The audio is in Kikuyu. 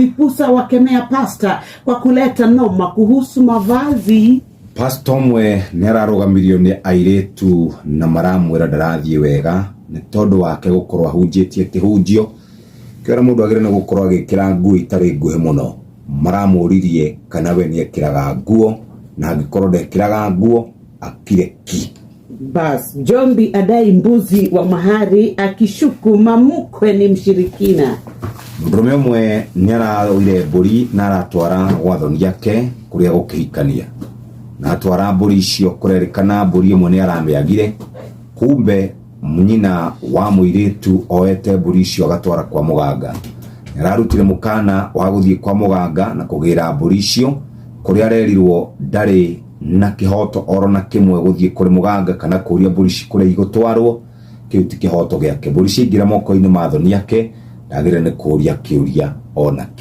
Vipusa wakemea pasta kwa kuleta noma kuhusu mavazi. Pastor ũmwe nĩ ararũgamirio nĩ airĩtu na maramwĩra ndarathiĩ wega nĩ tondũ wake gũkorwo ahunjĩtie kĩhunjio kĩrĩa mũndũ agĩrĩire nĩ gũkorwo agĩkĩra nguo itarĩ nguhĩ mũno. Maramũririe kana we nĩekĩraga nguo na angĩkorwo ndekĩraga nguo akire ki. Bas, Jombi adai mbuzi wa mahari akishuku mamukwe ni mshirikina. Mũndũrũme ũmwe nĩ araoire mbũri na aratwara gwa thoni ake kũrĩa gũkĩhikania, na atwara mbũri icio kũrerĩkana mbũri ĩmwe nĩ aramĩagire, kumbe nyina wa mũirĩtu oete mbũri icio agatwara kwa mũganga. Nĩ ararutire mũkana wa gũthiĩ kwa mũganga na kũgĩra mbũri icio kũrĩa arerirwo ndarĩ na kĩhoto oro na kĩmwe gũthiĩ kũrĩ mũganga kana kũria mbũri ici kũrĩa igũtwarwo. Kĩu ti kĩhoto gĩake. Mbũri ciaingĩra moko-inĩ ma thoni ake ndagĩrĩire nĩ kũria kĩũria ona kĩmwe.